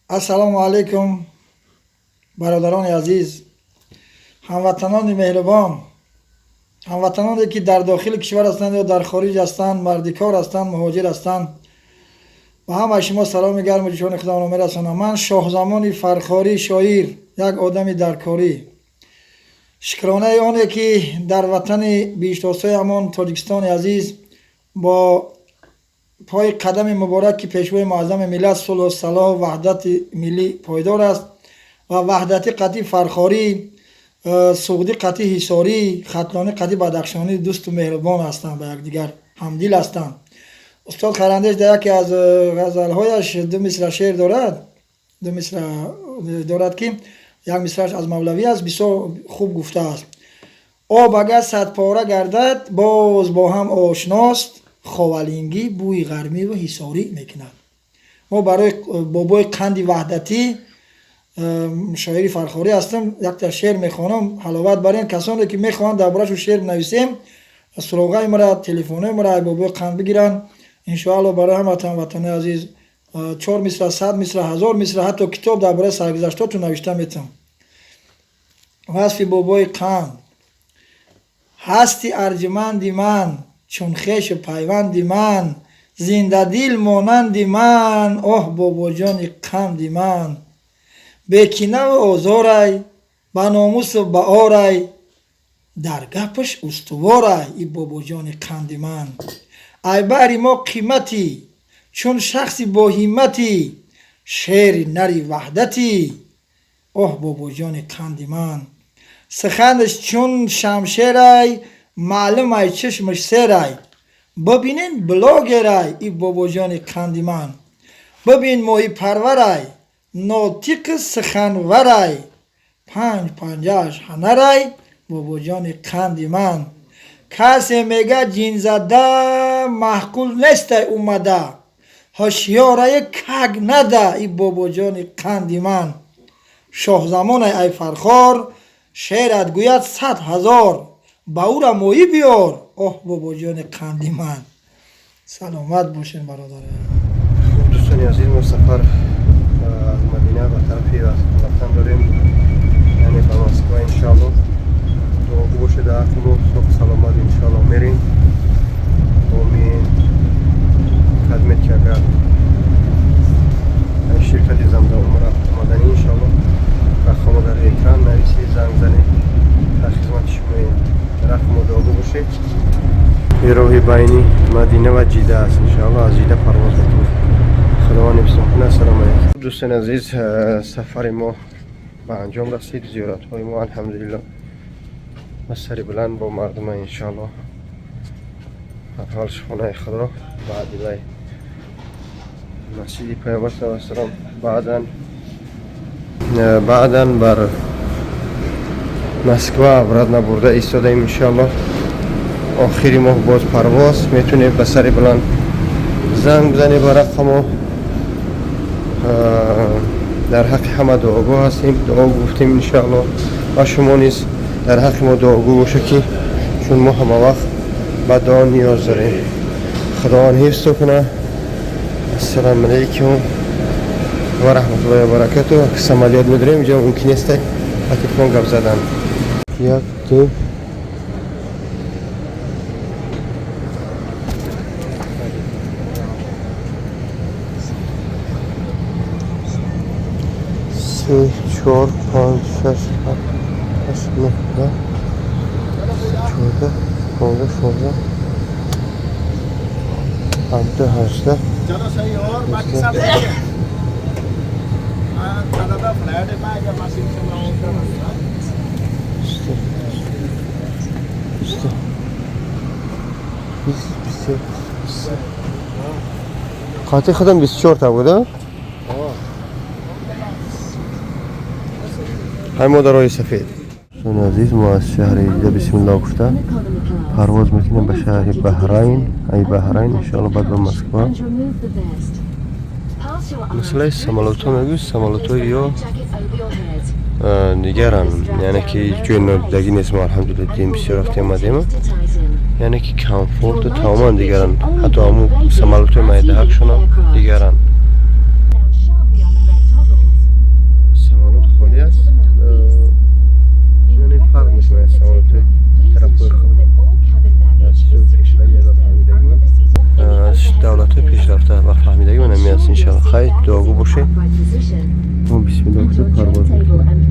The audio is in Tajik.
Ассалому алайкум, бародарони азиз, ҳамватанони меҳрубон, ҳамватаноне ки дар дохили кишвар ҳастанд ё дар хориҷ ҳастанд, мардикор ҳастанд, муҳоҷир ҳастанд. Ба ҳамаи шумо саломи гарму ҷӯшони худамро мерасонам. Ман Шоҳзамони Фархорӣ, шоир, як одами даркорӣ. Шукронаи оне ки дар ватани биҳиштосоямон Тоҷикистони азиз бо пои қадами муборак ки пешвои муаззами миллат, сулҳу салоҳу ваҳдати миллӣ пойдор аст ва ваҳдати қатъи Фархорӣ, суғдӣ қатъи Ҳисорӣ, Хатлонӣ қатъи Бадахшонӣ дӯсту меҳрубон ҳастанд, ба якдигар ҳамдил ҳастанд. Устод Харандеш дар яке аз ғазалҳояш ду мисра шеър дорад, ду мисра дорад ки як мисрааш аз Мавлавӣ аст, бисёр хуб гуфтааст: об агар садпора гардад, боз бо ҳам ошност, ховалингӣ бӯи ғармиву ҳисорӣ мекунад. Мо барои бобои қанди ваҳдатӣ, шоири Фархорӣ ҳастам, якта шеър мехонам, ҳаловат барен. Касоне ки мехоҳанд дар бораашон шеър бинависем, суроғаи мара, телефонои мара ай бобои қанд бигиранд. Иншоалло барои ҳаматон, ватанои азиз, чор мисра, 100 мисра, 1000 мисра, ҳатто китоб дар бораи саргузаштотон навишта метавон. Васфи бобои қанд. Ҳасти арҷуманди ман, чун хешу пайванди ман, зиндадил монанди ман, оҳ, бобоҷони қанди ман. Бекинаву озорай, ба номусу ба орай, дар гапаш устуворай, и бобоҷони қанди ман. Ай баҳри мо қиматӣ, чун шахси боҳимматӣ, шери нари ваҳдатӣ, оҳ, бобоҷони қанди ман. Суханаш чун шамшерай, маълумай чашмаш серай, бибинен блогерай, и бобоҷони қанди ман. Бибин моҳипарварай, нотиқи суханварай, панҷ панҷааш ҳанарай, бобоҷони қанди ман. Касе мега ҷинзада, маъқул нестай омада, ҳушёрае как нада, и бобоҷони қанди ман. Шоҳзамонай ай Фархор, шеърат гӯяд 100 000, ба ӯра моҳӣ биёр, оҳ, бобоҷони қанди ман. Саломат бошем, бародаре. Хуб, дӯстони азиз, мо сафар аз Мадина ба тарафи ватан дорем, яъне ба Москва. Иншоалло дуогӯ бошед дар ҳаққи мо. Соҳ саломат иншоалло мерем. Омин. Хадмет ки агар ширкати Замзам умра омаданӣ, иншоалло рақамро дар экран нависед, занг занед, дар хизмати шумоем. Дар ҳаққи мо дуогӯ бошед. Роҳи байни Мадина ва Ҷида аст. Иншоалло аз Ҷида парвоз мекунем. Худованд ҳифзтон кунад. Ассалому алайкум, дӯстони азиз. Сафари мо ба анҷом расид, зиёратҳои мо алҳамдулилло ба сари баланд бо мардума. Иншоалло аввал хонаи худо, баъди вай масҷиди Паёмбар саллаллоҳу алайҳи васаллам, баъдан бар Москва обратно бурда истодаем. Иншоалло охири моҳ боз парвоз. Метунед ба сари баланд занг бизанед ба рақамо. Дар ҳаққи ҳама дуогӯ ҳастем, дуо гуфтем иншоалло, ва шумо низ дар ҳаққи мо дуогӯ боша, ки чун мо ҳама вақт ба дуо ниёз дорем. Худованд ҳифзто кунад. Ассалому алайкум ва раҳматуллоҳи ва баракату. Самолёт медорем, инҷо мумкин нест ба телефон гап задан. Як, ду. Се, чор, панҷ, шаш, ҳафт, ҳашт, нӯҳ, 10, 14, 15, 16, 17, 18. चलो सही। और बाकी सब ठीक है? हाँ, ਸਾਡਾ ਤਾਂ ਫਲੈਟ ਹੈ। ਮੈਂ ਕਿਹਾ ਮਾਸੀ ਨੂੰ। 20, 21, қати худам 24 та буда. Ҳай, мо дар роҳи сафед. Дӯстони азиз, мо аз шаҳри Ҷида бисмиллоҳ гуфта парвоз мекунем ба шаҳри Баҳрайн. Ай Баҳрайн иншоалло баъд ба Москва. Масъалаи самолётҳо мегӯй, самолётҳои ё дигаран, яъне ки ҷои нодидагӣ нест. Мо алҳамдулилла дидем, бисёр рафтем, омадем, яъне ки комфорту тамоман дигаранд. Ҳатто ҳамун самолётҳои майдаҳакшонам дигаранд. Хай, дуогӯ бошед. Мо бисмиллоҳ гуфта парвоз мекунем.